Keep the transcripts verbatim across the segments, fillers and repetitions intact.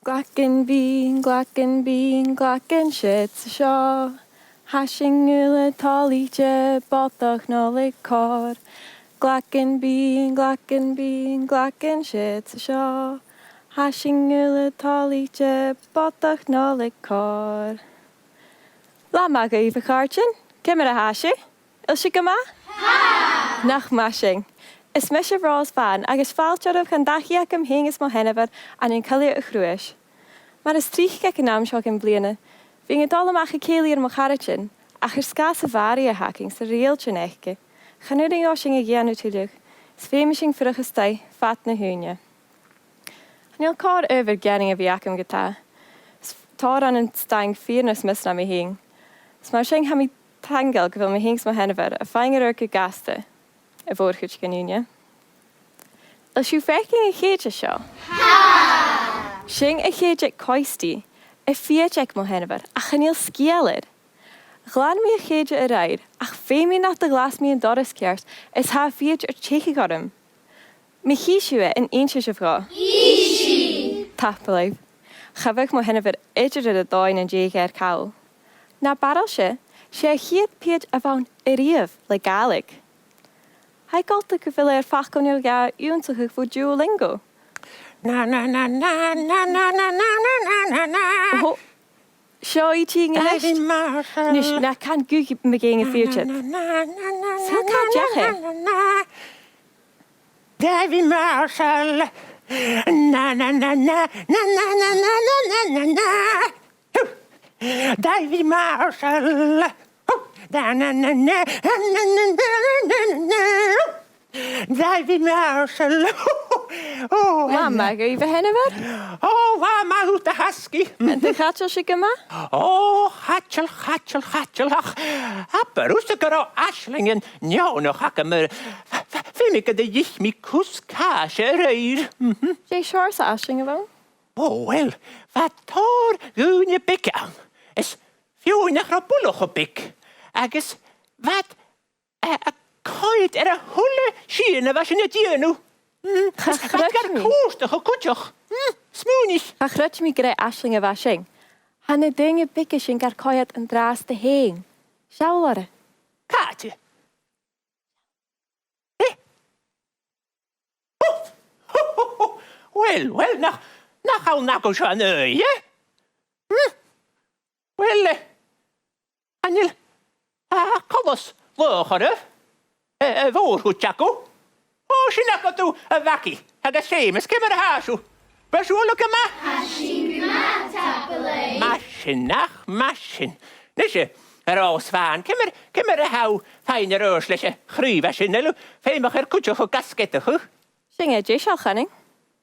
Glagan binn, glagan binn, glagan siud 's an seo. Tha sinn uile toilichte, bodach Nollaig còir. Glagan binn, glagan binn, glagan siud 's an seo. Tha sinn uile toilichte, bodach Nollaig còir. Latha math dhuibh, a chàirdean. Ciamar a tha sibh? A bheil sibh gu math? Tha! Nach math sin. Is mise Ròs Bhàn agus fàilte oirbh chun dachaigh agam fhìn is mo sheanmhair ann an Coille a' Chruais. Mar as trice aig an àm seo dhen bhliadhna, bhithinn a' dol a-mach a chèilidh air mo charaidean, ach air sgàth 's a' bhàrr a th' againn 's na riaghailtean aice, chan urrainn dhomh sin a dhèanamh tuilleadh, is feumaidh sinn fuireach a-staigh fad na h-ùine. Chan eil còir adhbhar gearan a bhith agam ge-tà. 'S tòrr ann an staing fìor nas miosa na mi fhìn. 'S mar sin tha mi taingeil gu bheil mi fhìn 's mo sheanmhair a' faighinn air adhart gu gasta a' mhòr-chuid dhen ùine. A bheil sibh a' faicinn a' chèidse seo? Tha! Sin a' chèidse aig Coisty, a' phìob aig mo sheanmhair, ach chan eil sgeul air. Ghlan mi a' chèidse a-raoir, ach feumaidh nach do ghlas mi an doras ceart, is tha a' phìob air teicheadh orm. Ma chì sibh e, an innis sibh dhomh? Chì sinn! Tapadh leibh. Cha bhiodh mo sheanmhair idir air a dòigh nan deigheadh e air call. Na barail-se, 's e a' chiad phìob a bh' ann a-riamh le Gàidhlig. Tha e coltach gu bheil e air faclan air leth ionnsachadh bho Duolingo. Na, na, na, na. Oho. Seo i a' tighinn a-nis. Davy Marshall. Nis, na can guth mu dheidhinn a' phìob. Na, na, na, na, na, na, na, na, na, na. Saoil càit an deach e? Davy Marshall. Na, na, na, na. Davy Marshall. Na, na, na, na. Davy Marshall. Ò, latha math dhuibh, a sheanmhair. Ò, latha math dhut, a Thasgaidh. An do chaidil sibh gu math? Ò, chaidil, chaidil, chaidil, ach abair thusa gun robh aisling neònach agam air, f-, f-, feumaidh gun do dh'ith mi cus càise a-raoir. Mhm. Dè seòrsa aisling a bh' ann? Ò, uill, bha tòrr dhaoine beaga ann, is feadhainn nach robh buileach cho beag, agus bha iad a', a' coimhead air a h-uile sìon a bha sinn a' dèanamh. Mm, cha chreid mi. Is bha iad gar cuairteachadh cuideachd. Mm, smaoinich. Cha chreid mi gur e aisling a bha sin. Tha na daoine beaga sin gar coimhead an-dràsta fhèin. Seall orra. Càite? Eh? Uill, uill, nach, nach ann agaibh seo an aghaidh, eh? Hm? Uill, eh, chan eil, a, a, coltas laghach oirbh, eh, a' mhòr-chuid agaibh. Ò, sin agaibh tu, a Mhagaidh, agus Seumas, ciamar a tha sibh? A bheil sibh uile gu math? Tha sinn gu math, tapadh leibh. Math sin, ach math sin. Nise, a Ròs Bhàn, ciamar, ciamar a tha thu a' faighinn air adhart leis a' chraobh a tha sin, a bheil thu feumach air cuideachadh a' gasgadachadh? Sin e deiseil, a Choinnich.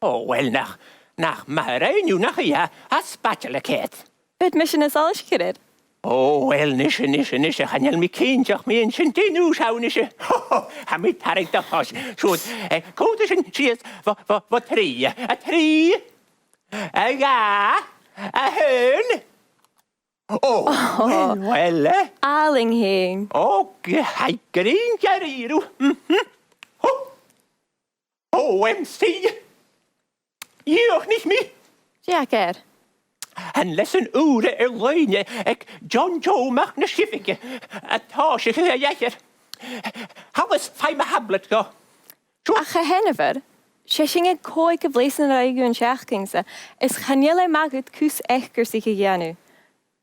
Ò, uill, nach, nach math a rinn thu, nach e, a, a' spaideil a' coimhead. Bidh mise nas fhollaiseach air. Ò, uill, nise, nise, nise, chan eil mi cinnteach mu dheidhinn sin. Dè an aois a tha thu a-nise? Ho, ho, tha mi a' tarraing do chois. Siuthad, eh, cunnt sinn sìos bho, bho, bho trì. A trì, a dhà, a h-aon. Ò, uill, uill, eh. Àlainn fhèin. Ò, gu, tha i grinn de rìribh. Mhm. Ho. O M C! Dhìochuimhnich mi! Dè tha ceàrr? An leasan ùr air-loidhne aig John Joe Mac na Sifige a' tòiseachadh a dh'aithghearr. Thalla 's faigh mo thablet dhomh. Siuthad. Ach a sheanmhair, 's e sin an còigeamh leasan a rinn thu an t-seachdain-sa, is chan eil e math dhut cus eacarsaich a dhèanamh.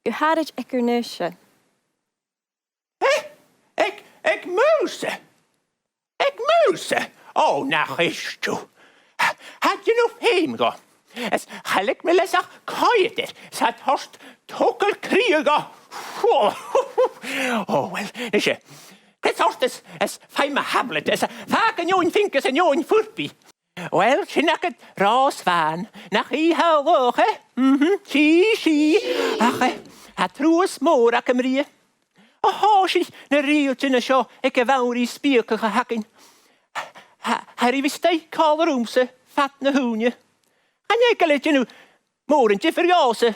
Gu h-àraid aig ur n-aois-sa. Eh? Aig, aig m' aois-sa? Aig m' aois-sa? Ò, nach ist thu. Tha, tha e a' dèanamh feum dhomh. Is chaill mi leis ach coimhead air, 's tha e a' toirt togail cridhe dhomh. Ò, uill, nise. Gus ort is, is faigh mo thablet, is fàg an fheadhainn Finc is an fheadhainn Furby. Uill, sin agad Ròs Bhàn, nach i tha laghach, eh? Mhm, 's i, 's i. Ach, eh, tha truas mòr agam rithe. A thòisich na riaghailtean seo aig a' bhanrigh spìocach a th' againn. Tha, tha i air a bhith a-staigh còmhla riumsa fad na h-ùine. Chan eil e a' dèanamh mòran diofar dhòmhsa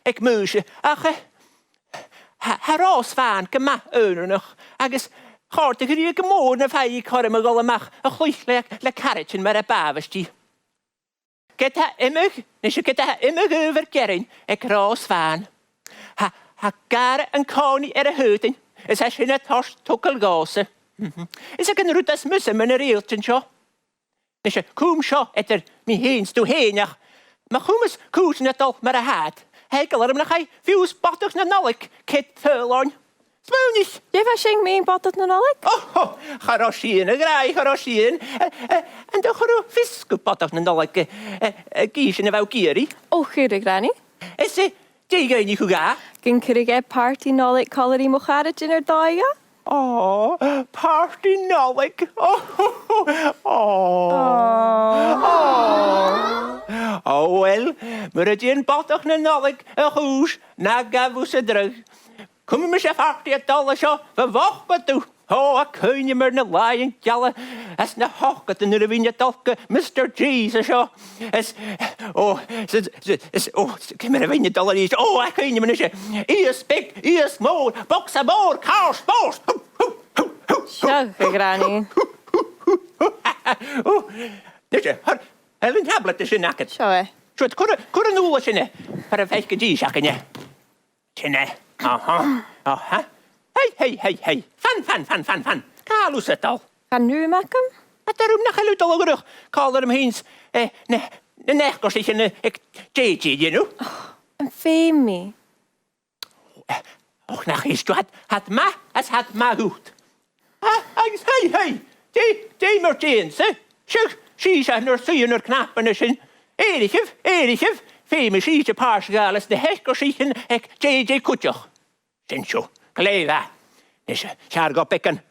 aig m' aois-sa, ach, eh, tha, tha Ròs Bhàn gu math aonaranach, agus chòrdadh rithe gu mòr nam faigheadh i cothrom a dhol a-mach a chluich le, le caraidean mar a b' àbhaist dhi. Ged a tha iomadh, nise, ged a tha iomadh adhbhar gearain aig Ròs Bhàn, tha, tha gàire an-còmhnaidh air a h-aodainn, is tha sin a' toirt togail dhòmhsa. Mhm. Is e an rud as miosa mun a' riaghailtean seo. Nise, cùm seo eadar mi fhìn 's tu fhèin ach, ma chumas cùisean a' dol mar a tha iad, tha eagal orm nach fhaigh fiù 's Bodach na Nollaig cead-t-saoghail oirnn. Smaoinich! Dè bha sin, mi, Bodach na Nollaig? Oh, oh, cha robh sìon, a ghràidh, cha robh sìon. Eh, eh, an do chuir thu fios gu Bodach na Nollaig, eh, eh, eh, gu dè sin a bha thu ag iarraidh? O, chuir, a ghranaidh. Is, eh, dè dh'fhaighnich thu dha? Gun cuireadh e pàrtaidh Nollaig còmhla ri mo charaidean air dòigh. Oh, pàrtaidh Nollaig. Oh, oh, oh. Oh, well, mura dèan Bodach na Nollaig a' chùis, na gabh thusa dragh. Cumaidh mise pàrtaidh a' dol an seo bho bhochd gu dubh. Ò, tha cuimhne agam air na làithean geala anns na h-ochdadan nuair a bhithinn a' dol gu Mister G's an seo. Is, ò, is, is, is, ò, is, ciamar a bhithinn a' dol a-rithist? Ò, tha cuimhne agam a-nis. Iasg beag, iasg mòr, bogsa mòr, càrst mòr. Hù, hù, hù, hù, hù. Seo, a ghranaidh. Ò, nise, thoir, thoir an tablet sin agad. Seo e. Siuthad, cuir, cuir an uair sin e, far am faic an dithis againn e. Sin e. Aha. Aha. Hey, hey, hey, hey. Fan, fan, fan, fan, fan. Càit a bheil thusa a' dol? Chan eil rùm agam. Chan eil rùm, nach eil thu a' dol a dh'fhuireach còmhla rium fhìn 's, eh, na, na h-eacarsaich aig J J, you know? Och, am feum mi? Eh, och, nach èist thu, tha iad, tha iad math, is tha iad math dhut. Ah, agus hey, hey! Dè, dè mar a tha sibh? Sibh, sibhse nur suidhe nur cnapan an sin. Èiribh, èiribh, feumaidh sibhse pàirt a ghabhail anns na h-eacarsaichean aig J J cuideachd. Sin sibh. Glè mhath. Nis, eh, 's fheàrr dhomh beagan,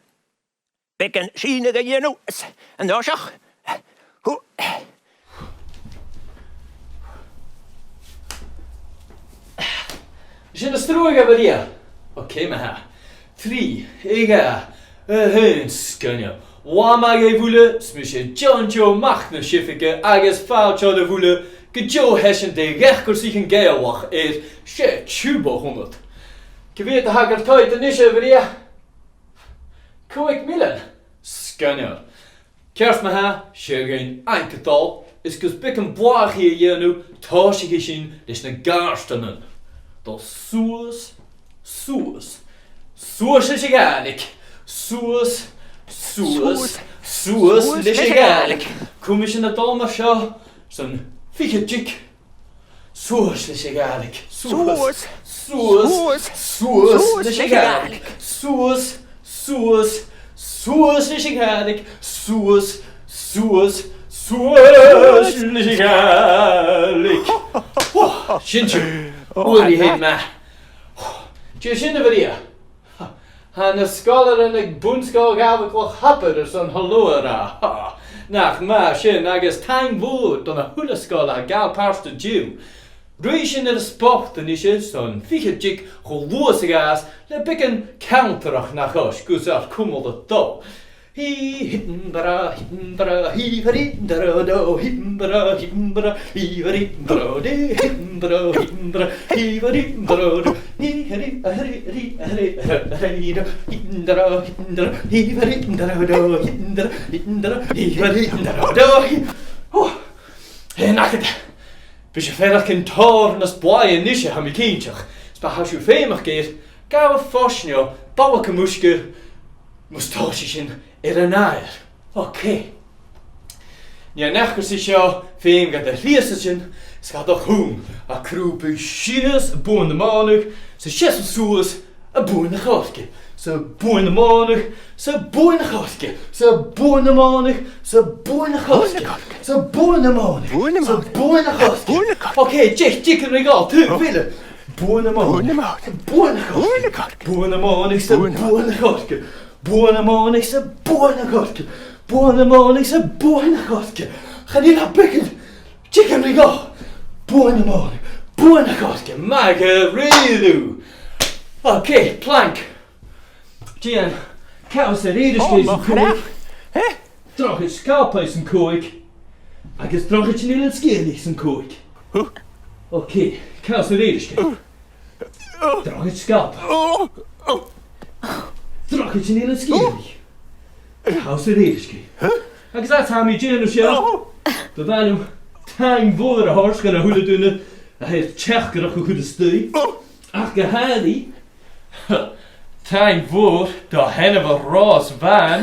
beagan sìneadh a dhèanamh. An toiseach. Hù. Sin na struigean, a Mharia. Ok, ma-thà. Trì, a dhà, a h-aon, sgoinneil. Latha math dhuibh uile, 's mise John Joe Mac na Sifige agus fàilte oirbh uile gu deagh sheisean de dh'eacarsaichean Gàidhealach air Seo Tube a h-aon. Cia mheud a th' agaibh a-nis, a Mharia? Còig millean. Sgoinneil. Ceart ma-thà, 's e againn an-dràsta, is gus beagan blàthachaidh a dhèanamh, tòisichidh sinn leis na gàirdeanan. Dol suas, suas, suas leis a' Ghàidhlig. Suas, suas, suas leis a' Ghàidhlig. Cumaidh sinn a' dol mar seo airson fichead diog. Suas leis a' Ghàidhlig. Suas. Suas. Suas. Suas leis a' Ghàidhlig. Suas. Suas. Suas leis a' Ghàidhlig. Suas. Suas. Suas leis a' Ghàidhlig. Ò, sin sibh. Uair a thìde math. Dè sin, a Mharia? Tha na sgoilearan aig Bun-sgoil Ghàidhlig Loch Abar airson halò a ràdh. Ha! Nach math sin, agus taing mhòr do na h-uile sgoil a tha a' gabhail pàirt an-diugh. Ruithidh sinn air an spot a-nis airson fichead diog cho luath 's a ghabhas le beagan ceanntarachd, nach oir, gus ar cumail a' dol. Hì, him, bara, him, bara, hì, bari, dara, do, him, bara, him, bara, hì, bari, dara, de, him, bara, him, bara, hì, bari, dara, do, hì, hari, a, hari, ri, a, hari, a, hari, do, him, dara, him, dara, hì, bari, dara, do, him, dara, him, dara, hì, bari, dara, do, hì. Ò, an e agad? Bidh sibh a' faireachdainn tòrr nas blàithe a-nis, tha mi cinnteach. 'S ma tha sibh feumach air, gabhaibh fois no balgam uisge, mus tòisich sinn air an adhar. Ok. Nì an eacarsaich seo feum dha do shlìosta-san, 's dha do chùl, a' crùbadh sìos am buain na mònach, 's a' seasamh suas am buain a' choirce, 's am buain na mònach, 's am buain a' choirce, 's am buain na mònach, 's am buain a' choirce, 's am buain na mònach, 's am buain a' choirce. Ok, deich diogan ri dhol, taobh eile. Buain na mònach. Buain na mònach. Buain a' choirce. Buain na mònach. Buain na mònach, 's am buain a' choirce. Buain na mònach, 's am buain a' choirce. Buain na mònach, 's am buain a' choirce. Chan eil ach beagan diogan ri dhol. Buain na mònach. Buain a' choirce. Math dha-rìribh. Ok, plank. Dèan cabhsair Èirisgeigh san còig. Eh? Drochaid sgalpaidh san còig. Agus drochaid an Eilein Sgitheanaich san còig. Huh? Ok, cabhsair Èirisgeigh. Drochaid sgalpaidh. Drochaid an Eilein Sgitheanaich. Cabhsair Èirisgeigh. Agus tha mi a' dèanamh seo do dh'aindeoin Taing mhòr a thoirt dhan a h-uile duine a tha air teachdaireachd a chur a-steach. Ach gu h-àraidh, taing mhòr do sheanmhair Ròs Bhàn,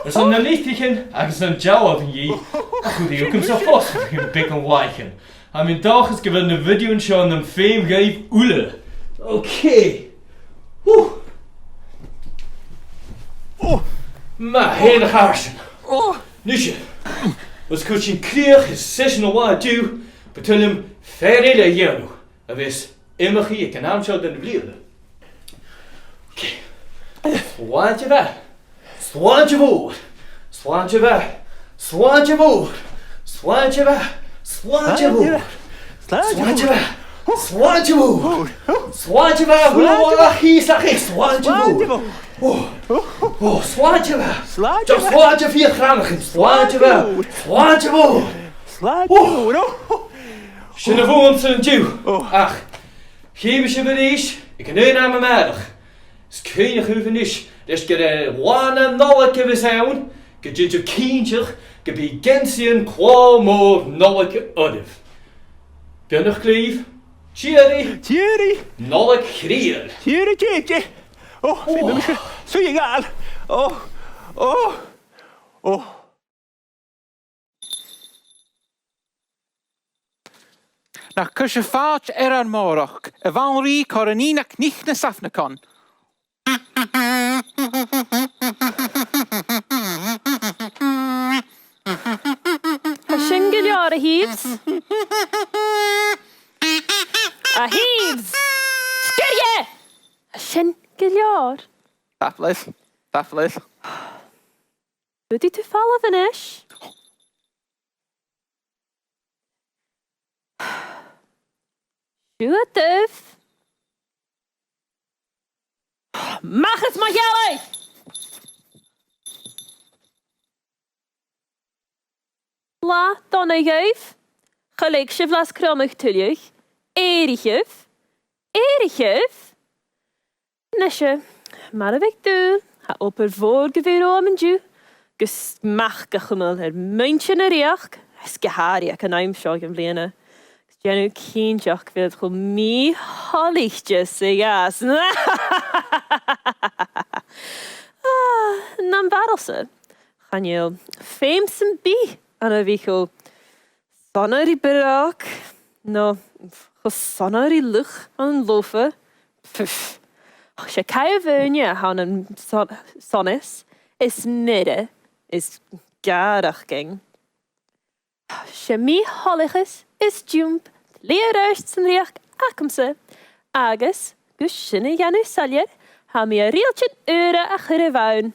airson na litrichean agus an dealbh a chuir i thugamsa a-staigh air feadh beagan làithean. Tha mi an dòchas gu bheil na videothan seo nam feum dhuibh uile. Okay. Whew. Math fhèin, a chàirdean. Nise, mus cuir sinn crìoch air seisean an latha an-diugh, bu toil leam fear eile a dhèanamh a bhios iomchaidh aig an àm seo dhen bhliadhna. Okay. Slàinte mhath. Slàinte mhòr. Slàinte mhath. Slàinte mhòr. Slàinte mhath. Slàinte mhòr. Slàinte mhath. Slàinte mhòr. Slàinte mhath. Slàinte mhath. Slàinte mhòr. Ò, ò, slàinte mhath. Slàinte mhath. Just slàinte fìor chrannachain. Slàinte mhath. Slàinte mhòr. Slàinte mhòr. Sin a bhuamsa an-diugh. Ach chì mi sibh a-rithist aig an aon àm a-màireach. Is cuimhnichibh a-nis, leis gur e Là na Nollaig a bhios ann, gun dèan sibh cinnteach gum bi geansaidhean clò mòr Nollaig oirbh. Beannachd leibh. Tìoraidh. Tìoraidh. Nollaig chridheil. Tìoraidh, tìoraidh. Ò, bha mise suidhe a' gabhail. Ò, ò, ò. Nach cuir sibh fàilte air ar mòrachd, a' bhanrigh Còrnaidh NicNicNaSamhnacain. Tha sin gu leòr, a Thìbs. A Thìbs! Sguir dheth! Tha sin gu leòr. Tapadh leibh. Tapadh leibh. Faodaidh tu falbh a-nis. Siuthadaibh. Mach às mo shealladh! Latha dona dhuibh. Cha leig sibh leas cromachadh tuilleadh. Èiribh. Èiribh. Nise, mar a bhiodh dùil, tha obair mhòr gu bhith romham an-diugh, gus smachd a chumail air muinntir na rìoghachd, is gu h-àraidh aig an àm seo dhen bhliadhna. Gus dèanamh cinnteach gu bheil iad cho mì-thoilichte 's a ghabhas. Ah, nam bharail-sa, chan eil feum sam bith ann a bhith cho sona ri bròg, no cho sona ri luch ann an lofa. Pff. 'S e caimh ùine a th' ann an son-, sonas, is mire, is gàireachdainn. 'S e mì-thoileachas is diùm tlì air adhart san rìoghachd agamsa, agus gus sin a dhèanamh soilleir, tha mi air riaghailtean ùra a chur a bhonn.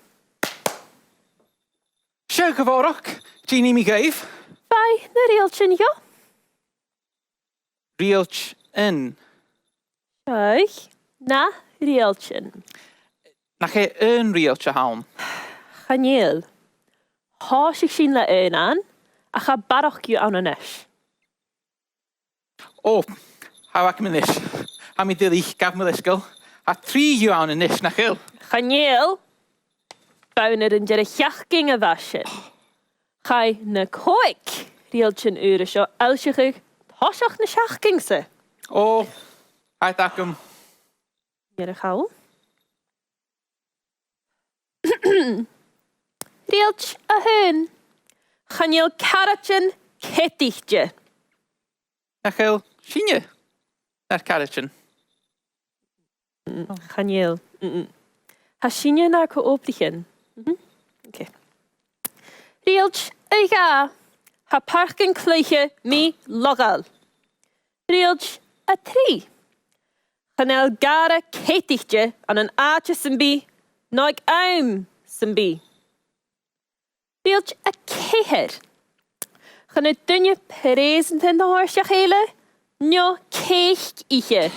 Seadh, a Mhòrag, dìnidh mi dhuibh. Faigh na riaghailtean dhomh. Riaghailt aon. Seadh, na riaghailtean. Nach e aon riaghailt a th' ann? Chan eil. Thòisich sinn le aon ann, ach tha barrachd dhiubh ann a-nis. Ò, tha e agam a-nis. Tha mi duilich, gabh mo leisgeul. Tha trì dhiubh ann a-nis, nach eil? Chan eil. B' ann air an deireadh-sheachdain a bha sin. Chaidh na còig riaghailtean ùra seo fhoillseachadh toiseach na seachdain-sa. Ò, tha iad agam. Dìreach a-nis. Riaghailt a h-aon. Chan eil caraidean ceadaichte. Nach eil sinne nar caraidean? Mm, chan eil. Mm-mm. Tha sinne nar co-obraichean. Mhm. Ok. Riaghailt a dhà. Tha pàircean-cluiche mì-laghail. Riaghailt a trì. Chan eil gàire ceadaichte ann an àite sam bith, no aig àm sam bith. Riaghailt a ceithir. Chan fhaod duine preusantan a thoirt dha chèile, no cèic ithe.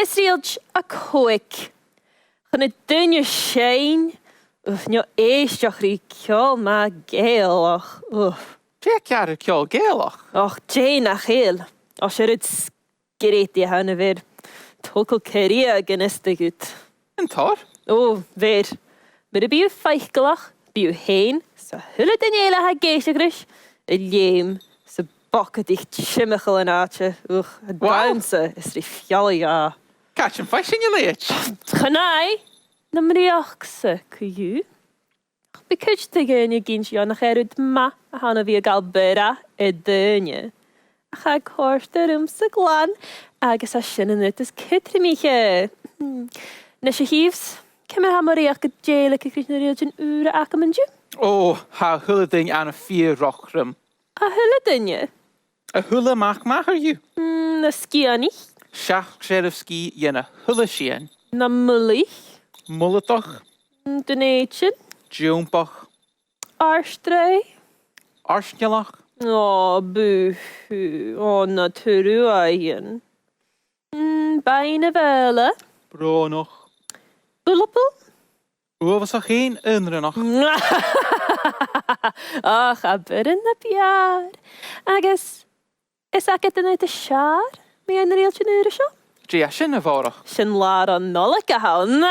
Is riaghailt a còig. Chan fhaod duine seinn, uff, no èisteachd ri ceòl math Gàidhealach, uff. Dè tha ceàrr air ceòl Gàidhealach? Och, dè nach eil. Ò, 's e rud sgreataidh a th' ann a bhith air togail cridhe gun fhiosta dhut. An toir? Ò, bheir. Mura bi thu faiceallach, bidh thu fhèin, 's a h-uile duine eile a tha ag èisteachd ris, a' leum 's bogadaich timcheall an àite, uch, a' Wow. dannsa is ri fealla-dhà. Càit am faigh sinn a leithid? Chan fhaigh, nam riochd-sa co-dhiù. Bidh cuid de dhaoine ag innse dhomh nach e rud math a th' ann a bhith a' gabhail bearradh air daoine. Ach tha e a' còrdadh riumsa glan, agus tha sin an rud as cudromaiche. Hmm. Nise, a Thìbhs, ciamar a tha mo riochd gu dèiligeadh ris na riaghailtean ùra agam an-diugh? Ò, tha a h-uile duine ann am fìor dhroch rium. A h-uile duine? A h-uile mac màthar dhiubh. Mm, na Sgitheanaich. Seachd searbh sgìth dhen a h-uile sìon. Na Muilich. Muladach. Mm, Dùn Èideann. Diombach. Àrdraidh. Àirnealach. Ò, boo-hoo. Ò, na truaghain. Mm, Beinn na Faoghla. Brònach. Ulapul. Uabhasach fhèin aonranach. Ach, a' bhioran na b' fheàrr. Agus, is agad an rud as fheàrr mu na riaghailtean ùra seo? Dè tha sin, a Mhòrag? Sin làr an Nollaig a th' ann.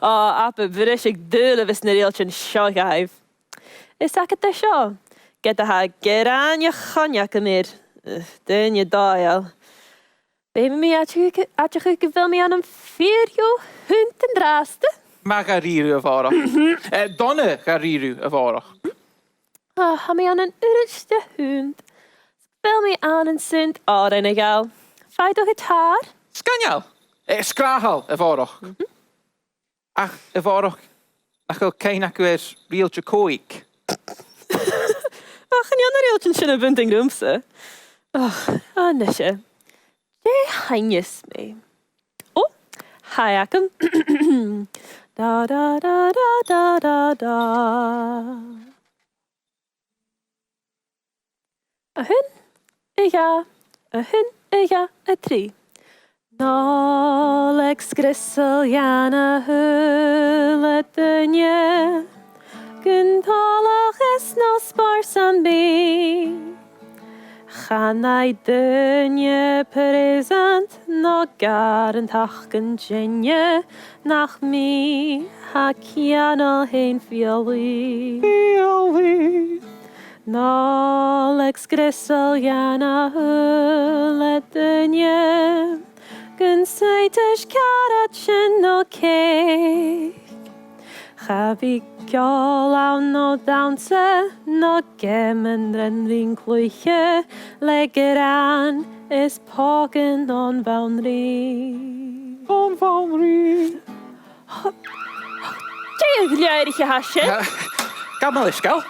Ò, abair briseadh-dùil a bhios na riaghailtean seo dhaibh. Is agad e seo, ged a tha gràin a' choin agam air, eh, daoine dòigheil. Feumaidh mi aideachadh, aideachadh gu bheil mi ann am fìor dheagh shunnd an-dràsta. Math dha-rìribh, a Mhòrag. Eh, dona dha-rìribh, a Mhòrag. Ah, tha mi ann an uiread de shunnd. Bheil mi ann an sunnd òrain a ghabhail. Faigh do ghiotàr. Sgoinneil! Eh, sgràthail, a Mhòrag. Mhm. Ach, a Mhòrag, nach eil cuimhne agaibh air riaghailt a còig? Ach, chan eil na riaghailtean sin a' buntainn riumsa. Och, a-nise. Dè sheinneas mi? Ò, tha e agam. Da, da, da. A h-aon, a dhà, a h-aon, a dhà, a trì. Nollaig sgriosail dhan a h-uile duine, gun toileachas no spòrs sam bith. Chan fhaigh duine preusan no gàir an taca an teine nach mi tha ceangal fhèin fialaidh. Fialaidh. Nollaig sgriosail dhan a h-uile duine, gun suiteas, caraid sin no cèic. Cha bhi ceòl ann no dannsa, no geamannan rin cluiche, le gràn is pògan don bhanrigh. Don bhanrigh. Dè a' ghlèidhidh a tha sin? Eh, gabh mo leisgeul.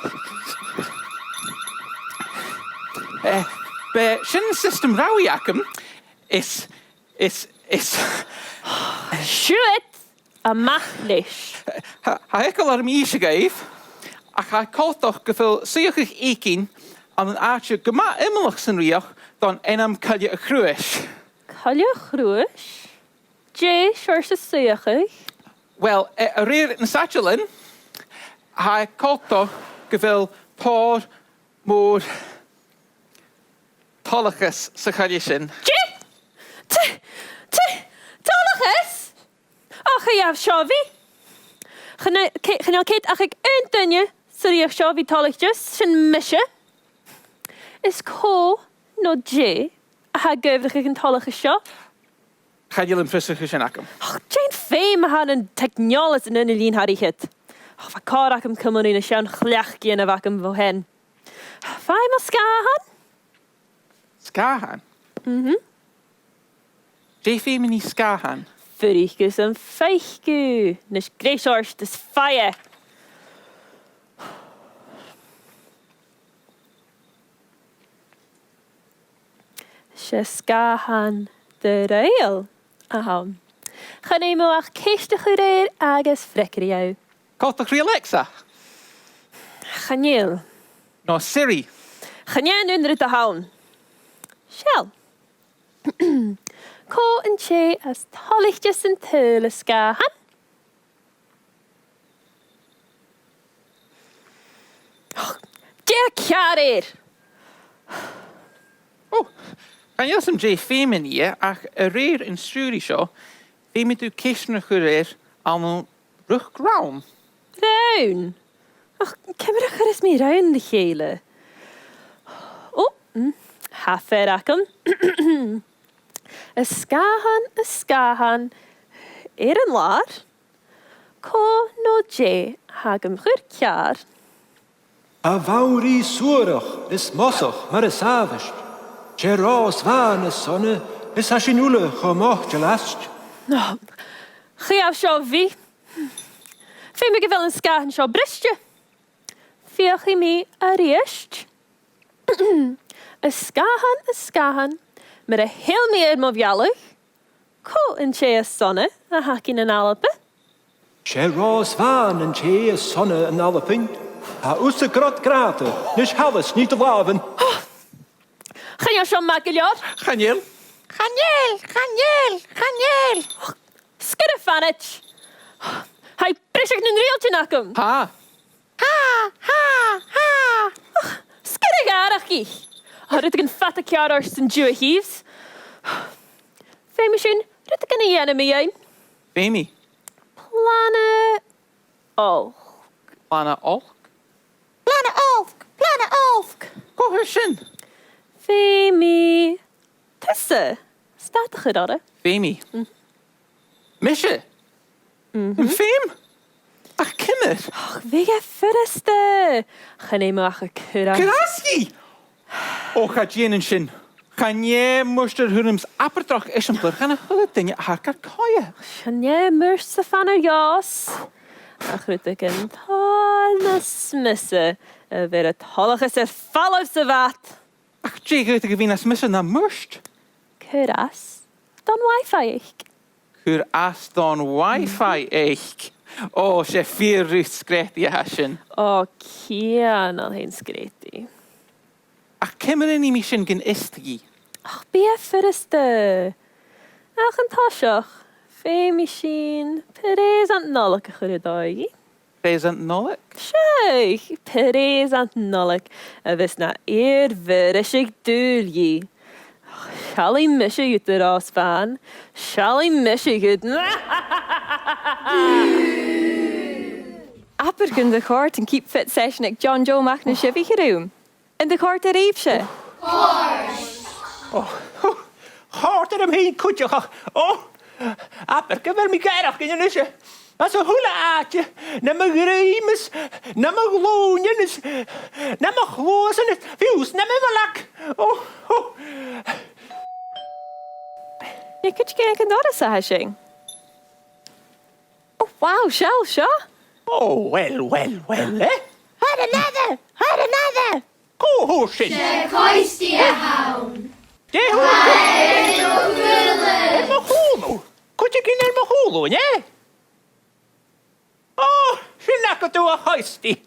Eh, b' e sin an siostam rabhaidh agam. Is, is, is. Siuthad a-mach leis. Tha, tha eagal orm innse dhuibh, ach tha e coltach gu bheil suidheachadh èiginn ann an àite gu math iomallach san rìoghachd don ainm Coille a' Chruais. Coille a' Chruais? Dè seòrsa suidheachadh? Uill, eh, a rèir nan saidealan, tha e coltach gu bheil tòrr mòr toileachas sa choille sin. Dè? T-, t-, toileachas? Ach, a ghabh seo bhith. Chan e-, ce-, chan eil cead ach aig aon duine sa rìoghachd seo bhith toilichte, sin mise. Is cò no dè a tha ag adhbhrachadh an toileachais seo? Chan eil am fiosrachadh sin agam. Och, dè am feum a th' ann an teicneòlas an aon linn thar fhichead? Och, bha còir agam cumail ri na seann chleachd a bh' agam bho shean. Faigh mo sgàthan. Sgàthan? Mhm. Dè feum mi ri sgàthan? Fuirich gus am faic thu. Nis, greas ort is faigh e. 'S e sgàthan deraoil a th' ann. Chan fheum thu ach ceist a chur air agus freagraidh e thu. Coltach ri Alexa? Chan eil. No Siri? Chan e an aon rud a th' ann. Seall. Cò an tè as toilichte san t-saoghal, a sgàthain? Dè tha ceàrr air? Ò, chan eil fhios agam dè feum mi rithe, ach a rèir an stiùiridh seo, feumaidh tu ceistean a chur air ann an riochd rann. Rann? Ach ciamar a chuireas mi rann ri chèile? Tha fear agam. A sgàthan, a sgàthan, air an làr, cò no dè a tha gam chur ceàrr? A bhanrigh suarach is mosach mar as àbhaist, 's e Ròs Bhàn as sona is tha sinn uile cho moiteil aist. No, chì sibh seo a-bhos. Feumaidh gu bheil an sgàthan seo briste. Feuchaidh mi a-rithist. A sgàthan, a sgàthan, mura h-eil mi air mo mhealladh, cò an tè as sona a th' againn an Alba? 'S e Ròs Bhàn an tè as sona an Albainn. Tha thusa grod grànda, nis thalla 's nì do làmhan. Chan eil seo math gu leòr. Chan eil. Chan eil, chan eil, chan eil. Sguir a' fanaid. Tha i a' briseadh nan riaghailtean agam. Tha. Ha, ha, ha. Sguir a' ghàrachd. Tha rudeigin fada ceàrr ort san deagh thaobh. Feumaidh sinn rudeigin a dhèanamh mu dheidhinn. Feumaidh. Plana olc. Plana olc? Plana olc! Plana olc! Cò tha sin? Feumaidh tusa stad a chur oirre. Feumaidh. Mm. Mise? Mhm. Am feum? Ach ciamar? Och, bidh e furasta. Chan fheum thu ach a cur às. Cur às dhi? Ò, cha dèan sin. Chan e murt a th' annam, 's abair droch eisimpleir dhan a h-uile duine a tha gar coimhead. Chan e murt a th' ann a Ròs. Ach rudeigin tòrr nas miosa a bheir an toileachas air falbh sa bhad. Ach dè dh'fhaodadh a bhith nas miosa na murt? Cur às don Wi-Fi aice. Cur às don Wi-Fi aice. Ò, 's e fìor rud sgreataidh a tha sin. Ò, cianail fhèin sgreataidh. Ach ciamar a nì mi sin gun fhiosta dhi? Och, bidh e furasta. Ach an toiseach, feumaidh sinn preusant Nollaig a chur air dòigh. Preusant Nollaig? Seadh, preusant Nollaig a bhios na fhìor bhriseadh dùil dhi. Seallaidh mise dhut, a Ròs Bhàn. Seallaidh mise dhut. Abair gun do chòrd an Keep Fit session aig John Joe Mac na Sìthiche rium. An do chòrd e ribhse? Ò, chòrd e rium fhìn cuideachd. Ò, abair gu bheil mi gàireachdainn a-nise. Anns a h-uile àite, nam dhruim is nam ghlùinean is nam chluasan is fiù 's nam imleag. Ò, ò. An e cuideigin aig an doras a tha sin? Ò, wow, seall seo. Ò, uill, uill, uill, eh? Thoir an aire! Thoir an aire! Cò thusa sin? 'S e Coistidh a th' ann. Dè thusa? Air mo chùlaibh. Air mo chùlaibh? Cuideigin air mo chùlaibh, an e? Ò, sin agad thu, a Choistidh.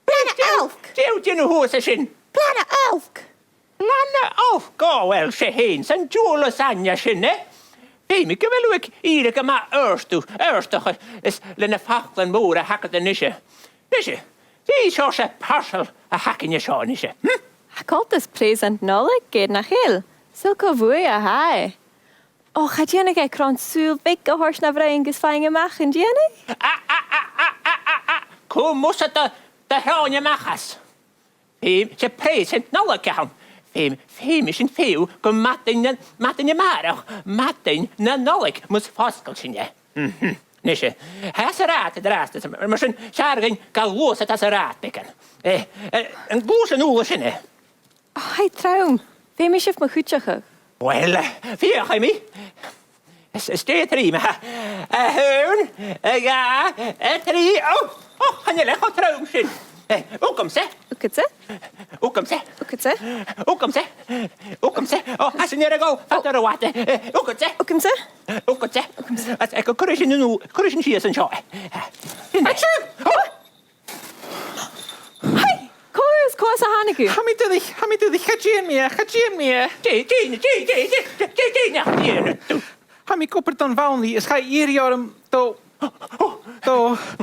Plana olc. Dè, dè, dè tha thu a' dèanamh shuas an sin? Plana olc. Plana olc, ò, uill, 's e fhèin san diabhal as aithne sin, eh? Feumaidh gu bheil thu aig ìre gu math adhartach, adhartach is le na faclan mòra a th' agad a-nise. Nise, dè seòrsa parsail a th' againn an seo a-nise, hm? Tha coltas preusant Nollaig air, nach eil? Saoil cò bhuaithe a tha e? Ò, cha dèanadh e cron sùil bheag a thoirt na bhroinn gus faighinn a-mach, an dèanadh? A, a, a, cùm thusa do, do shròin a-mach às. Feumaidh, 's e preusant Nollaig a th' ann. Feumaidh, feumaidh sinn feitheamh gu madainn na, madainn a-màireach, madainn na Nollaig, mus fosgail sinn e. Mhm. Nise, tha e sa rathad an-dràsta, mar sin, 's fheàrr dhuinn gluasad às an rathad beagan. Eh, eh, an gluais an ùrlar sin e? Ò, tha e trom. Feumaidh sibh mo chuideachadh. Uill, eh, feuchaidh mi. Is, is dè a' truim a th' ann? A h-aon, a dhà, a trì. Ò, ò, chan eil e cho trom sin. Eh, thugamsa. Thugadsa. Thugamsa. Thugadsa. Thugamsa. Thugamsa. Ò, tha sin air a dhol fada ro fhada. Eh, thugadsa. Thugamsa. Thugadsa. Thugamsa. Agus, eh, cuiridh sinn an ù-, cuiridh sinn sìos an seo e. Sin e. Achoo! Ò! Hey! Cò thusa, cò às a thàinig thu? Tha mi duilich, tha mi duilich, cha dèan mi e, cha dèan mi e. Dè, dè, dè, dè, dè, dè, dè, dè, nach dèan thu? Tha mi ag obair don bhanrigh is chaidh iarraidh orm do, do, do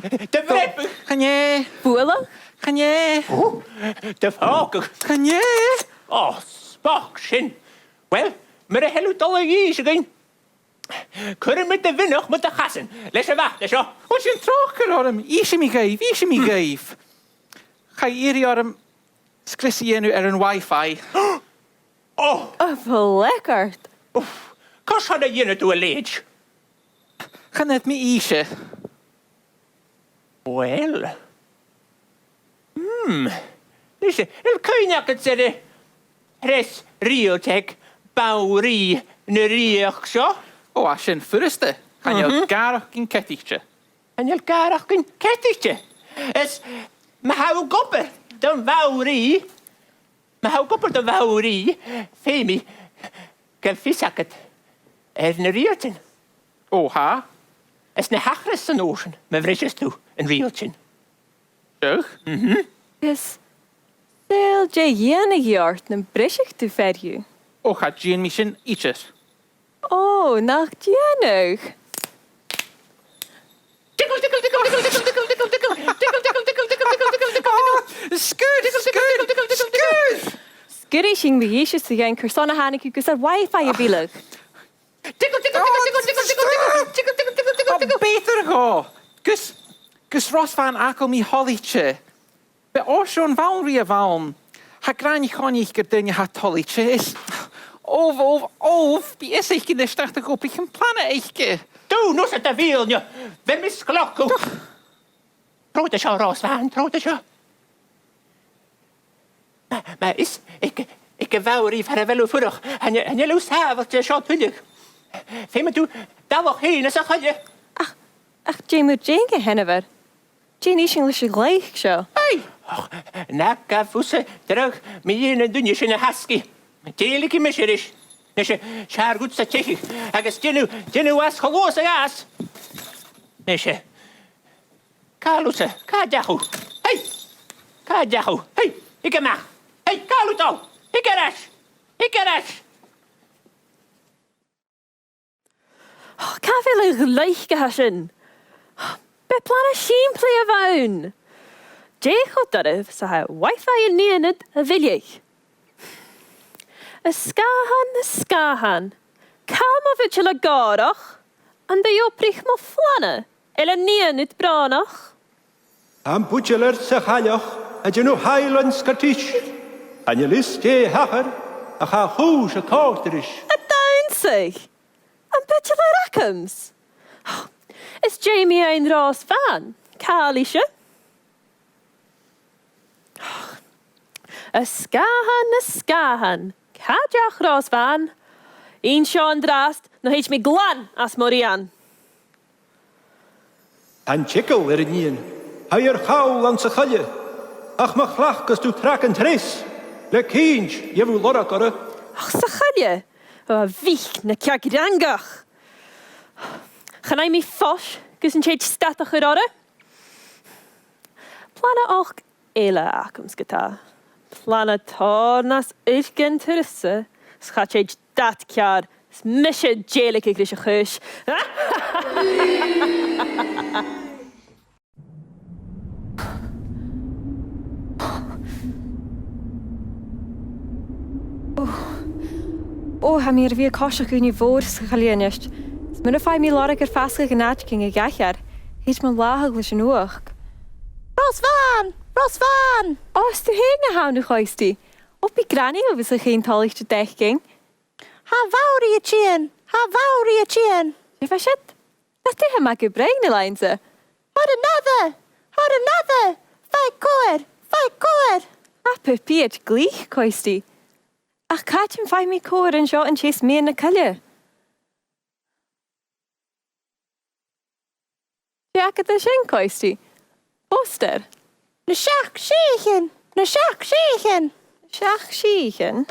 bhreabadh. Chan e. Bualadh? Chan e. Ò, do phògadh. Chan e. Ò, 's bochd sin. Uill, mura h-eil thu dol a dh'innse dhuinn, cuiridh mi do mhionach mu do chasan leis a' bhata seo. Bha sin tròcair orm. Innsidh mi dhuibh, innsidh mi dhuibh. Chaidh iarraidh orm sgrios a dhèanamh air an Wi-Fi. Ò! A bhleogairt! Uf, carson a dhèanadh tu a leithid? Chan fhaod mi innse. Uill. Hmm. Nise, a bheil cuimhne agad air a' threas riaghailt aig banrigh na rìoghachd seo? Ò, tha sin furasta. Chan eil gàireachdainn ceadaichte. Chan eil gàireachdainn ceadaichte. Is ma tha thu ag obair don bhanrigh, ma tha thu ag obair don bhanrigh, feumaidh gu bheil fios agad air na riaghailtean. Ò, tha. Is na thachras san uair sin, ma bhriseas tu an riaghailt sin. Seadh? Mhm. Is saoil dè dhèanadh i ort nam briseadh tu fear dhiubh? Ò, cha dèan mi sin idir. Ò, nach dèanadh? Tickle, tickle, tickle. Sguir, sguir, sguir! Sguir i sin, ma dh'innseas tu dhuinn carson a thàinig thu gus ar Wi-Fi a mhilleadh. Tickle, tickle, tickle. Ò, b' fheudar dhomh. Gus, gus Ros Bhàn fhàgail mi toilichte. B' e Oisean Bhanrigh a bh' ann. Tha gràin Choinnich gur duine a tha toilichte is, obh, obh, obh, bidh fios aice a-nis nach do dh'obraich am plana aice. Dùin thusa, a Dhòmhnaill, bheir mi sgleoc dhut. Trobhad an seo, Ros Bhàn, trobhad an seo. Ma, ma tha fios aig, aig a' bhanrigh far a bheil thu a' fuireach, chan, chan eil thu sàbhailte an seo tuilleadh. Feumaidh tu dalladh fhèin às a' choille. Ach, ach dè mu dheidhinn, a sheanmhair? Dè nì sinn leis a' ghlaoch seo? Aidh! Och, na gabh thusa dragh mu dheidhinn an duine sin a thasgaidh. Dèiligeadh mise ris. Nise, 's fheàrr dhutsa teicheadh, agus dèan, dèan às cho luath 's a ghabhas. Nise. Càit a bheil thusa? Càit an deach thu? Hey! Càit an deach thu? Hey! Thig a-mach! Hey, càit a bheil thu a' dol? Thig air ais! Thig air ais! Càit a bheil an ghleoc a tha sin? B' e plana sìmplidh a bh' ann. Dè cho doirbh 's a tha Wi-Fi an nighean ud a mhilleadh? A Sgàthain, a Sgàthain, càit a bheil am buideal gòrach? An do dh'obraich mo phlana? A bheil an nighean ud brònach? Tha am buideal air sa chailleach a' dèanamh Highland Scottish. Chan eil fhios dè thachair, ach tha a' chùis a' còrdadh ris. A' dannsa! Am buideal air agamsa! Is Jamie ann an Ros Bhàn. Càit a bheil ise? A Sgàthain, a Sgàthain, càit an deach Ros Bhàn? Innis dhomh an-dràsta, no thèid mi glan às mo rian. Tha an t-eagal air an nighean. Tha i air chall anns a' choille. Ach ma chleachdas tu tràigh an treas, le cinnt gheibh thu lorg oirre. Ach sa choille? Ò, a mhic na cearc-fhreangach! Chan fhaigh mi fois gus an tèid stad a chur oirre. Plana olc eile a th' agamsa ge-tà. Plana tòrr nas uilce na turas-sa, 's cha tèid dad ceàrr, 's mise a' dèiligeadh ris a' chùis. Ò, ò, tha mi air a bhith a' coiseachd ùine mhòr sa choille a-nis. 'S mura faigh mi lorg air fasgadh an àiteigin a dh'aithghearr, thèid mo làthachadh leis an fhuachd. Ros Bhàn! Ros Bhàn! Ò, 's tu fhèin a th' ann, a Choistidh. Ò, bidh Granny uabhasach fhèin toilichte d' fhaicinn. Tha a' bhanrigh a' tighinn! Tha a' bhanrigh a' tighinn! Dè bha siud? Tha tuatha math gu brèagha na làimhse. Thoir an aire! Thoir an aire! Faigh cobhair! Faigh cobhair! Tha pupaidh air glic, a Choistidh. Ach càit am faigh mi cobhair an seo an teis-meadhan na coille? Dè th' agad an sin, a Choistidh? Postair? Na seachd sìthichean! Na seachd sìthichean! Na seachd sìthichean?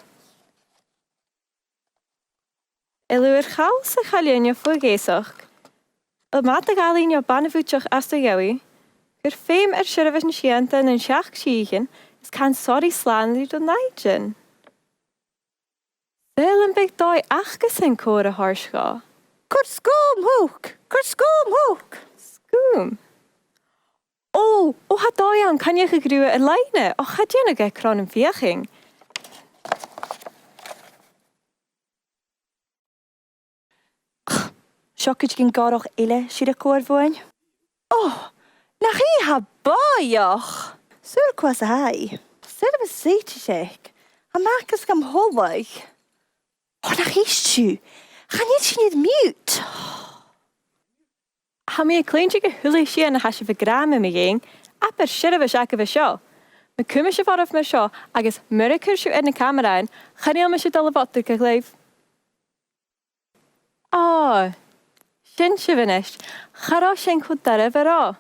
A bheil thu air chall sa choille no fo gheasachd? A bheil madadh-allaidh no bana-bhuidseach às do dhèidh? Cuir feum air seirbheis na seunta nan seachd sìthichean is can soraidh slàn ri do nàimhdean. Saoil am biodh dòigh acasan cobhair a thoirt dhomh? Cuir sgùm thuca! Cuir sgùm thuca! Sgùm? Ò, ò, tha dòigh ann, coinneachadh riutha air-loidhne. Ò, cha dèanadh e cron am feuchainn. Seo cuideigin gòrach eile a' sireadh cobhair bhuainn. Ò, nach i a tha bòidheach! Saoil cò às a tha i? Saoil am bi saighdeas aice? Tha i a-mach às gam thola. Ò, nach èist sibh! Chan eil sinn air mute! Tha mi a' cluinntinn a h-uile sìon a tha sibh ag ràdh mum dheidhinn, abair seirbheis agaibh an seo. Ma chumas sibh oirbh mar seo agus mura cuir sibh air na camaraidhean, chan eil mise a' dol a bhodraigeadh leibh. Ò, sin sibh a-nis. Cha robh sin cho doirbh a ràdh.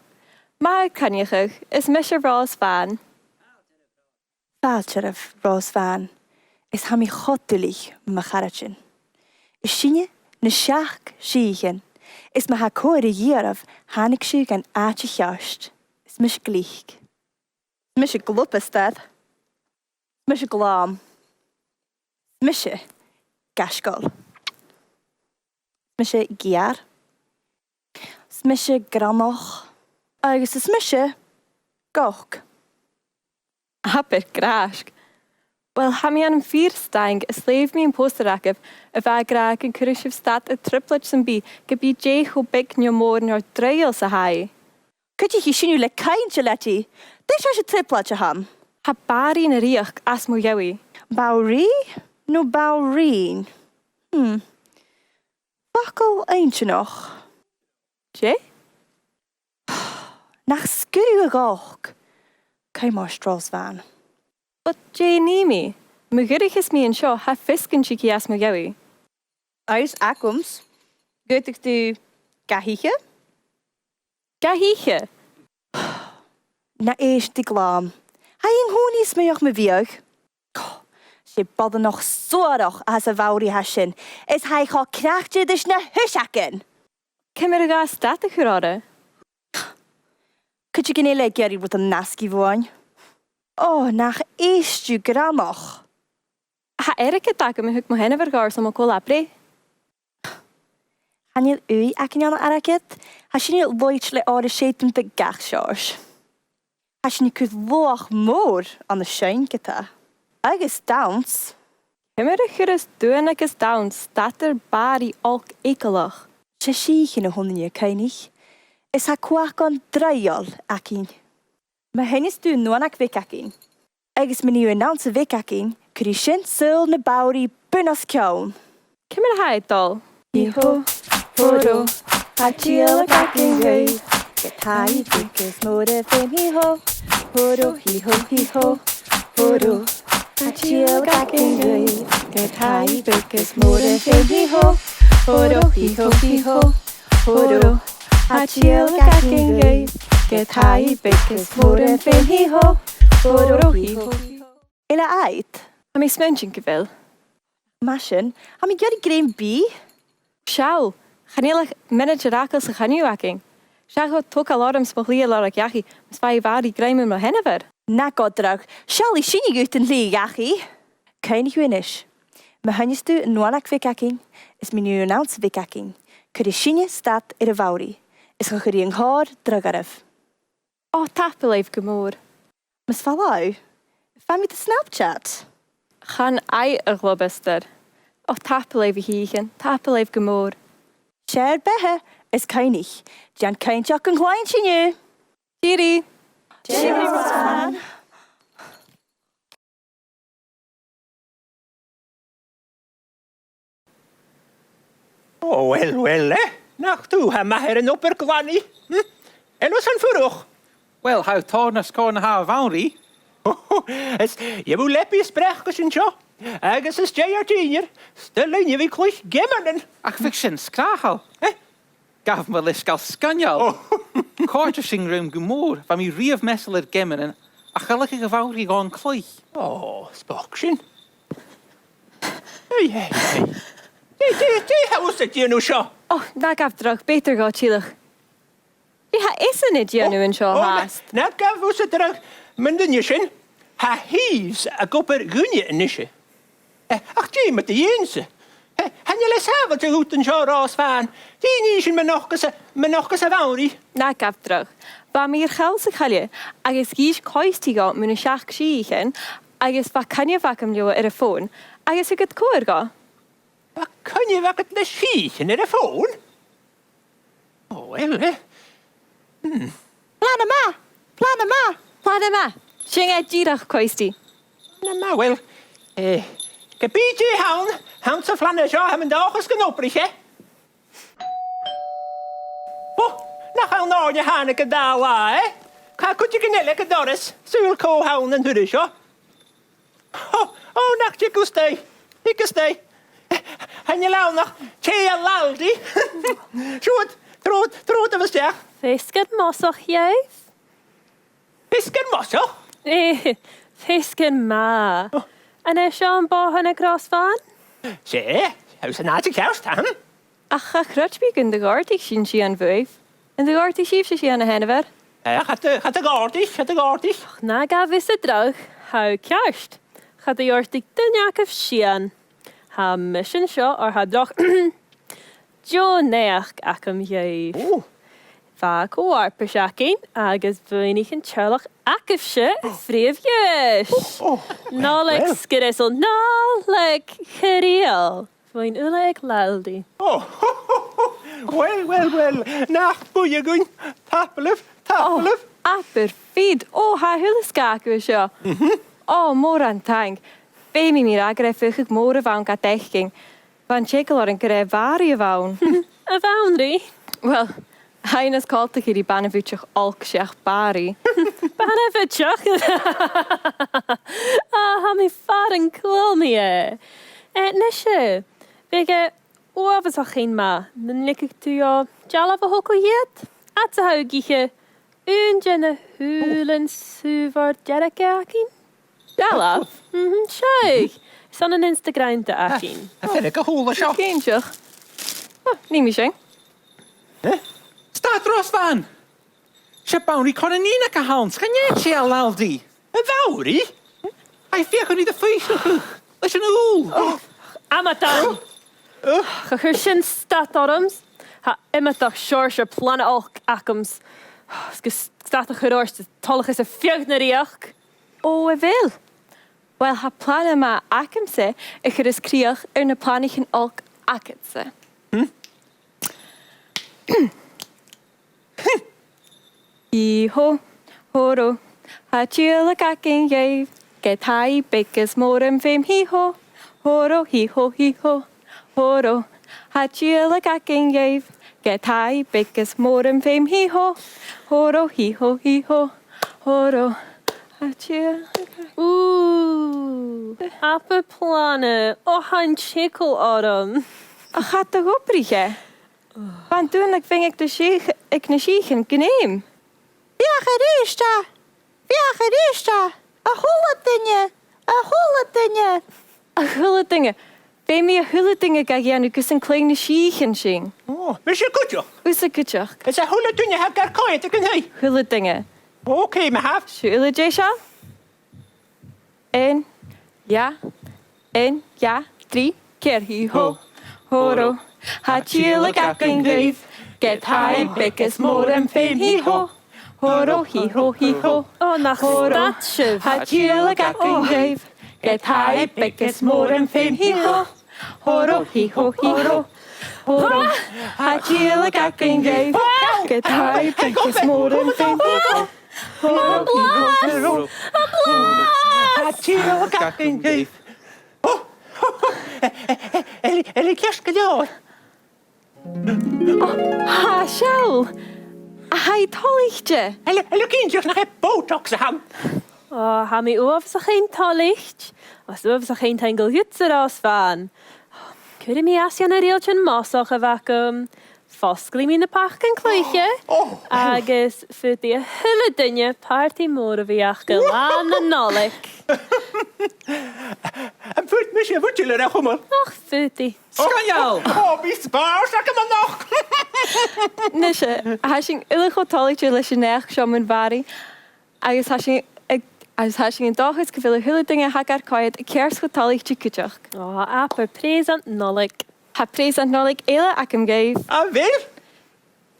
Math ur coinneachadh, is mise Ròs Bhàn. Fàilte oirbh, Ròs Bhàn, is tha mi cho duilich mo charaidean. Is sinne na Seachd Sìthichean, is ma tha còir a dhìth oirbh, thàinig sibh dhan àite cheart. Is mise glic. Is mise globastar. Is mise glam. Is mise gaisgeil. Is mise geàrr. Is mise greannach. Agus is mise goc. Abair gràisg. Uill, tha mi ann am fìor staing is leugh mi am postair agaibh a bha ag ràdh gun cuireadh sibh stad air trioblaid sam bith, ge bith dè cho beag no mòr no draoidheil 's a tha i. Cuidichidh sinne thu le cainnt, a leadaidh. Dè seòrsa trioblaid a th' ann? Tha bàrr-rìgh na rìoghachd às mo dhèidh. Bàrr-rìgh no bàrr-rìgh? Hmm. Facal inntinneach. Dè? Nach sguir thu a' ghoc. Coimhead air ais, Ròs Bhàn. But dè nì mi? Ma dh'fhuiricheas mi an seo, tha fios gun tig i às mo dhèidh. Agus agamsa, gun tuig thu gach oidhche? Gach oidhche? Na èist ri glam. Tha i an-còmhnaidh a' smaoineachadh mu bhiadh. 'S e boireannach suarach a th' anns a' bhanrigh a tha sin, is tha i cho craicte ris na h-uiseagan. Ciamar a ghabhas stad a chur oirre? Cuidichidh e le ag iarraidh rudan nasgaidh bhuainn. Ò, nach èist thu greannach. Tha airgead agam a thug mo sheanmhair dhomh airson mo cho-là-breith. Chan eil ùidh againn ann an airgead, tha sinne loite le òrain sèidean de gach seòrsa. Tha sinne a' cur luach mòr ann an seinn ge-tà. Agus dannsa. Ciamar a chuireas duan agus dannsa stad air bàrr-rìgh olc eagalach? 'S e sìthichean a th' annainn, a Choinnich. Is tha cumhachdan draoidheil againn. Ma sheinneas tu an uannach bheag againn, agus mìneas tu an dannsa bheag againn, cuiridh sin saoghal na banrigh bun-os-cionn ceann. Ciamar a tha e a' dol? Hì hò, hò rò, tha tìodhlac againn dhuibh. Ged tha i beag is mòr am feum, hì hò, hò rò, hì hò, hì hò, hò rò. Tha tìodhlac againn dhuibh. Ged tha i beag is mòr am feum, hì hò, hò rò, hì hò, hì hò, hò rò. Tha tìodhlac againn dhuibh. Ged tha i beag is mòr am feum, hì hò, hò rò, hì hò, hì hò. A bheil e air? Tha mi a' smaointinn gu bheil. Math sin, tha mi ag iarraidh grèim bìdh. Seall, chan eil ach mionaid air fhàgail sa choinneamh againn. Seall, tha e a' togail ormsa mo shlighe lorg dhachaigh, mus fàg i a' bhanrigh grèim air mo sheanmhair. Na gabh dragh, seallaidh sinne dhut an t-slighe dhachaigh. Cuimhnich thu a-nis, ma sheinneas tu an uannach bheag againn, is mìneas tu an dannsa bheag againn, cuiridh sinne stad air a' bhanrigh, is cha chuir i an còrr dragh oirbh. Ò, tapadh leibh gu mòr. Mus fhalbh, faigh mi do Snapchat. Chan fhaigh, a ghlobastar. Ò, tapadh leibh, a shìthichean, tapadh leibh gu mòr. 'S e ur beatha, is cuimhnich, dèan cinnteach gun cluinn sinn thu. Tìoraidh. Tìoraidh, Ròs Bhàn. Ò, uill, uill, eh? Nach tu tha math air an obair-ghlanaidh, hm? Eil thusa an fuireach? Uill, tha thu tòrr nas còir na tha a' bhanrigh. Is gheibh thu leabaidh is bracaist an seo, agus às dèidh ar dìnnear, 's toil leinn a bhith a' cluich geamannan. Ach bhiodh sin sgràthail. Eh? Gabh mo leisgeul, sgoinneil. Ò. Chòrd sin rium gu mòr. Bha mi riamh measail air geamannan, ach cha leigeadh a' bhanrigh dhomh an cluich. Ò, 's bochd sin. Hey, hey, hey. Dè, dè, dè tha thusa a' dèanamh seo? Ò, na gabh dragh, b' fheudar dhomh tilleadh. Dè tha esan a' dèanamh an seo fhathast? Ò, na, na gabh thusa dragh mun duine sin. Tha Thieves ag obair dhuinne a-nise. Eh, ach dè mu do dheidhinn-sa? Eh, chan eil e sàbhailte dhut an seo, a Ròs Bhàn. Dè nì sinn mun fhacas a, mun fhacas a' bhanrigh? Na gabh dragh. Bha mi air chall sa choille, agus dh'inns Coisty dhomh mu na Seachd Sìthichean, agus bha coinneamh agam leotha air a' fòn, agus thug iad cobhair dhomh. Bha coinneamh agad le sìthichean air a' fòn? Ò, uill, eh. Hmm. Plana math! Plana math! Plana math! Sin e dìreach, Coisty. Plana math, uill, eh, Ge bith dè th' ann, th' anns a' phlana seo, tha mi an dòchas gun obraich e. Ò, nach ann oirnne a thàinig an dà latha, eh? Càit a bheil cuideigin eile aig an doras? Saoil cò th' ann an turas seo? Ò, ò, nach tig thu a-steach, thig a-steach. Chan eil ann ach tè à Aldi. Siuthad, trobhad, trobhad a-steach. Feasgar mosach dhuibh. Feasgar mosach? Eh, feasgar math. Ò. An e seo am bothan aig Ros Bhàn? 'S e, tha thu san àite cheart, hm? Ach cha chreid mi gun do dh'òrdaich sinn sìon bhuaibh. An do dh'òrdaich sibhse sìon, a sheanmhair? Eh, cha do, cha do dh'òrdaich, cha do dh'òrdaich. Ach na gabh thusa dragh, tha thu ceart. Cha do dh'òrdaich duine agaibh sìon. Tha mise an seo oir tha droch deò-naidheachd agam dhuibh. Ò. Bha co-fharpais againn agus bhuannaich an teaghlach agaibhse a' phrìomh dhuais. Ò, ò, Nollaig, uill, sgriosail, Nollaig, chridheil. Bhuainn uile aig Laldy. Ò, uill, uill, uill, nach buidhe dhuinn. Tapadh leibh, tapadh leibh. Ò, abair fìor. Ò, tha a h-uile sgath agaibh an seo. Mhm. Ò, mòran taing. Feumaidh mi ràdh gur e fiathachadh mòr a bh' ann gad fhaicinn. Bha an t-eagal oirnn gur e Bharraidh a bh' ann. A bh' ann ri? Uill, tha e nas coltaiche ri bana-bhuidseach olc seach Barraidh. Bana-bhuidseach? Ah, tha mi fada an cuala mi e. Eh, nise, bhiodh e uabhasach fhèin math nan leigeadh tu dhomh dealbh a thogail dhìot, fhad 's a tha thu ag ithe aon de na h-ùbhlan sùghmhor dearga againn. Dealbh? Mhm, seadh. 'S ann an Instagram a tha e againn. Tha feadhainn a' call seo. Cinnteach. Ò, nì mi sin. Eh? Stad, Ros Bhàn! 'S e Banrigh Coronina a th' ann, 's chan e tè à Aldi. A Bhanrigh? Tha i a' feuchainn ri do phuinnseachadh leis an fhuil. Ò, amadan! Cha chuir sin stad orm. Tha iomadach seòrsa plana olc agam. 'S gu stad a chur ort, toileachas a' pheadh na rìoghachd. Ò, a bheil? Uill, tha plana math agamsa a chuireas crìoch air na planaichean olc agadsa. Hm? Hì hò, hò rò, tha dìleag againn dhuibh, ged tha i beag is mòr am feum. Hì hò, hò rò, hì hò, hì hò, hò rò, tha dìleag againn dhuibh, ged tha i beag is mòr am feum. Hì hò, hò rò, hì hò, hì hò, hò rò, tha dìleag. Ù, abair plana, ò, tha an t-eagal orm. Ach cha do dh'obraich e. Bha an duine a' faighinn aig na sìth-, aig na sìthichean gnìomh. Feuch a-rithist e! Feuch a-rithist e! A h-uile duine! A h-uile duine! A h-uile duine! Feumaidh a h-uile duine ga dhèanamh gus an cluinn na sìthichean sinn. Ò, mise cuideachd? Thusa cuideachd. Is a h-uile duine a tha gar coimhead aig an taigh? A h-uile duine. Okay, ma-thà. Sibh uile deiseil? Aon, dhà, aon, dhà, trì, ceithir. Hì hò, hò rò, tha dìleag againn dhuibh, ged tha i beag is mòr am feum. Hì hò, hò rò, hì hò, hì hò. Ò, nach stad sibh. Tha dìleag againn dhuibh, ged tha i beag is mòr am feum. Hì hò, hò rò, hì hò, hì hò, hò rò, tha dìleag againn dhuibh, ged tha i beag is mòr am feum. Hì hò. A blas! A blas! Tha dìleag againn dhuibh. Ò, ò, ò, e, e, e, Ellie, Ellie, ceart gu leòr. Ò, tha, seall. Tha i toilichte. Ellie, Ellie, cinnteach nach e Botox a th' ann. Ò, tha mi uabhasach fhèin toilichte. Agus uabhasach fhèin taingeil dhutsa, a Ros Bhàn. Cuiridh mi às dha na riaghailtean mosach a bh' agam. Fosglaidh mi na pacan-cluiche. Ò, ò. Agus faodaidh a h-uile duine pàrtaidh mòr a bhith aca Latha na Nollaig. Am faod mise a bhith a' dol air a chumail? Ach, faodaidh. Sgoinneil! Ò, ò, bidh spòrs agam a-nochd. Nise, tha sinn uile cho toilichte leis an naidheachd seo mun Bharraidh, agus tha sinn ag, agus tha sinn an dòchas gu bheil a h-uile duine a tha gar coimhead ceart cho toilichte cuideachd. Ò, abair preusan Nollaig. Tha preusan Nollaig eile agam dhuibh. A bheil?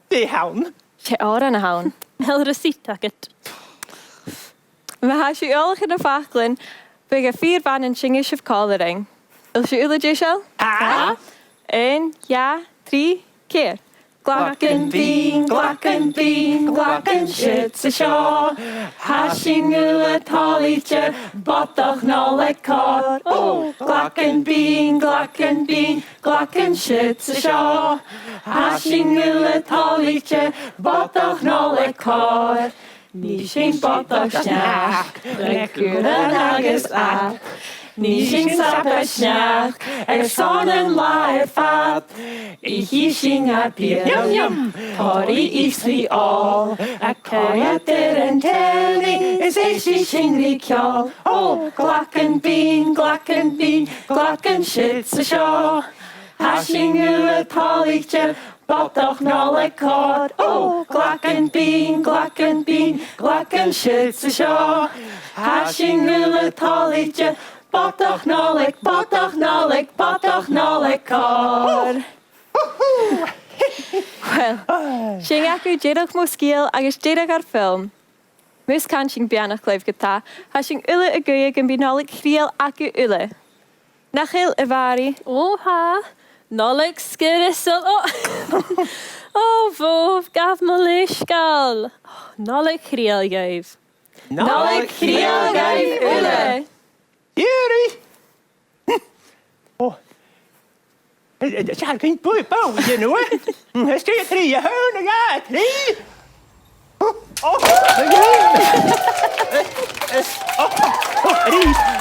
Dè th' ann? 'S e òran a th' ann. A bheil receipt agad? Ma tha sibh eòlach air na faclan, bidh e fìor mhath nan seinn sibh còmhla rinn. A bheil sibh uile deiseil? Tha. Aon, dhà, trì, ceithir. Glagan binn, glagan binn, glagan siud 's an seo. Tha sinn uile toilichte, Bodach Nollaig còir. Ò, glagan binn, glagan binn, glagan siud 's an seo. Tha sinn uile toilichte, Bodach Nollaig còir. Nì sinn bodach sneachd le cuirean agus ad. Nì sinn sabaid sneachd airson an latha air fad. Ithidh sinn nar beul, yum, yum, toiridh sinn ri òl, a' coimhead air an telly is èistidh sinn ri ceòl. Ò, glagan binn, glagan binn, glagan siud 's an seo. Tha sinn uile toilichte, Bodach Nollaig còir. Ò, glagan binn, glagan binn, glagan siud 's an seo. Tha sinn uile toilichte, Bodach Nollaig, Bodach Nollaig, Bodach Nollaig còir. Uill, sin agaibh deireadh mo sgeul agus deireadh ar film. Mus can sinn beannachd leibh ge-tà, tha sinn uile a' guidhe gum bi Nollaig Chridheil agaibh uile. Nach eil, a Mhàiri? Ò, tha. Nollaig sgriosail. Ò. Ò, bhò, gabh mo leisgeul. Nollaig Chridheil dhuibh. Nollaig Chridheil dhuibh uile. Iarraidh. Ò. Eh, eh, eh, seall, cén bua, bua, you know, eh? Mm, is dè, a trì, a h-aon, a dhà, a trì. Ò, ò, ò, ò, ò, a-rithist.